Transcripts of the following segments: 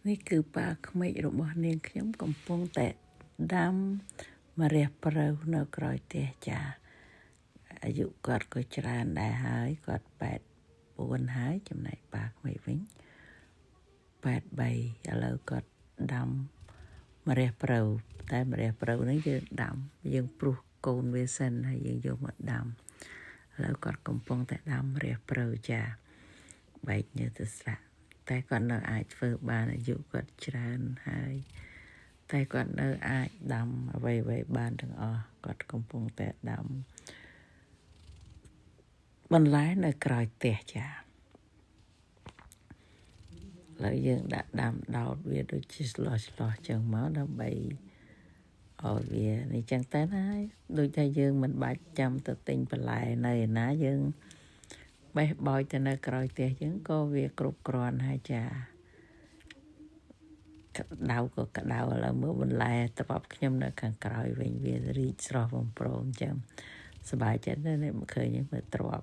នេះគឺប៉ាក្មេករបស់នាងខ្ញុំកំពុងតែដាំម្រះព្រៅនៅក្រោយផ្ទះចាអាយុគាត់ក៏ច្រើនដែរហើយគាត់84ហើយចំណែកប៉ាក្មេកវិញ83ឥឡូវគាត់ដាំម្រះព្រៅតែម្រះព្រៅហ្នឹងយើងដាំយើងព្រុសកូនវាសិនហើយយើងយកមកដាំឥឡូវគាត់កំពុងតែដាំម្រះព្រៅចាបែកញើសទៅស្រាក់តែគាត់នៅអាចធ្វើបានអាយុគាត់ច្រើនហើយតែគាត់នៅអាចដាំអ្វីៗបានទាំងអស់គាត់កំពុងតែដាំបន្លែនៅក្រោយផ្ទះចាឥឡូវយើងដាក់ដាំដោតវាដូចជាឆ្លោះឆ្លោះចឹងមកដើម្បីឲ្យវានេះចឹងតែណាដូចថាយើងមិនបាច់ចាំទៅទិញបន្លែនៅឯណាយើងបេះបោចទៅនៅក្រោយផ្ទះយើងក៏វាគ្រប់គ្រាន់ហើយចាក្តៅក៏ក្តៅឥឡូវមើលបន្លែត្រប់ខ្ញុំនៅខាងក្រោយវិញវារីកស្រស់បំព្រងចឹងសប្បាយចិត្តណាស់នេះមកឃើញមើលទ្រប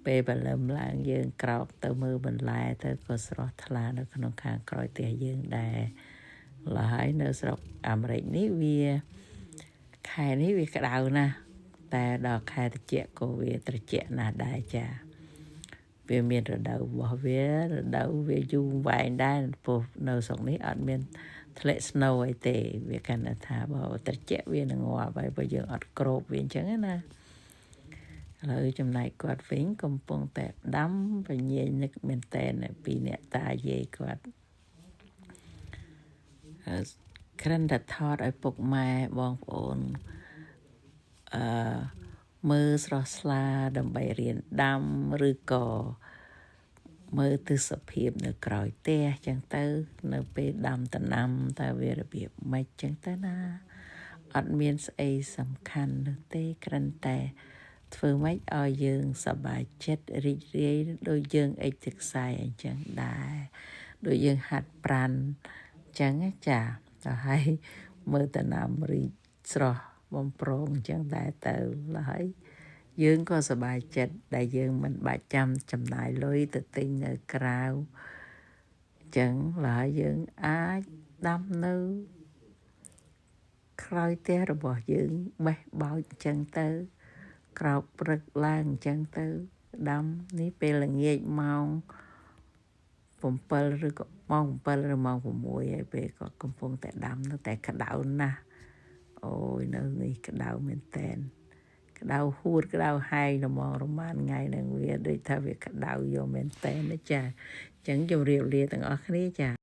ពេលបលឹមឡើងយើងក្រោកទៅមើលបន្លែទៅក៏ស្រស់ថ្លានៅក្នុងខាងក្រោយផ្ទះយើងដែរឡើយនៅស្រុកអាមេរិកនេះវាខែនេះវាក្តៅណាស់តែដល់ខែត្រជាក់ក៏វាត្រជាក់ណាស់ដែរចាវាមានរដូវរបស់វារដូវវាយូរវែងដែរព្រោះនៅស្រុកនេះអត់មានធ្លាក់ snow អីទេវាកាន់តែថាបើត្រជាក់វានឹងងាប់ហើយបើយើងអត់គ្របវាអញ្ចឹងណាឥឡូវចំណែកគាត់វិញកំពុងតែដាំបញ្ញានឹកមែនតែនពីអ្នកតាយាយគាត់គ្រាន់តែថតឲ្យពុកម៉ែបងប្អូនអឺមើលស្រស់ស្លាដើម្បីរៀនដាំឬក៏មើលទស្សភាពនៅក្រោយផ្ទះចឹងទៅ នៅពេលដាំដំណាំតើវារបៀបម៉េចចឹងទៅណាអត់មានស្អីសំខាន់នោះទេគ្រាន់តែធ្វើម៉េចឲ្យយើងសប្បាយចិត្តរីករាយដូចយើងអិចទឹកខ្សែអញ្ចឹងដែរដូចយើងហាត់ប្រានអញ្ចឹងចាទៅហើយមើលដំណាំរីកស្រស់បំប្រងអញ្ចឹងដែរទៅហើយយើងក៏សប្បាយចិត្តដែលយើងមិនបាច់ចាំចំណាយលុយទៅទិញនៅក្រៅអញ្ចឹងឡើយយើងអាចដាំនៅក្រោយផ្ទះរបស់យើងបេះបោចអញ្ចឹងទៅក្រោកព្រឹកឡើងអញ្ចឹងទៅដាំនេះពេលល្ងាចម៉ោង7ឬក៏ម៉ោង7ឬម៉ោង6ហើយពេលគាត់កំពុងតែដាំនៅតែក្តៅណាស់អូយនៅនេះក្តៅមែនតែនក្តៅហួតក្តៅហែងល្មងរមានថ្ងៃនឹងវាដូចថាវាក្តៅយកមែនតែនណាចាអញ្ចឹងជម្រាបលាទាំងអស់គ្នាចា។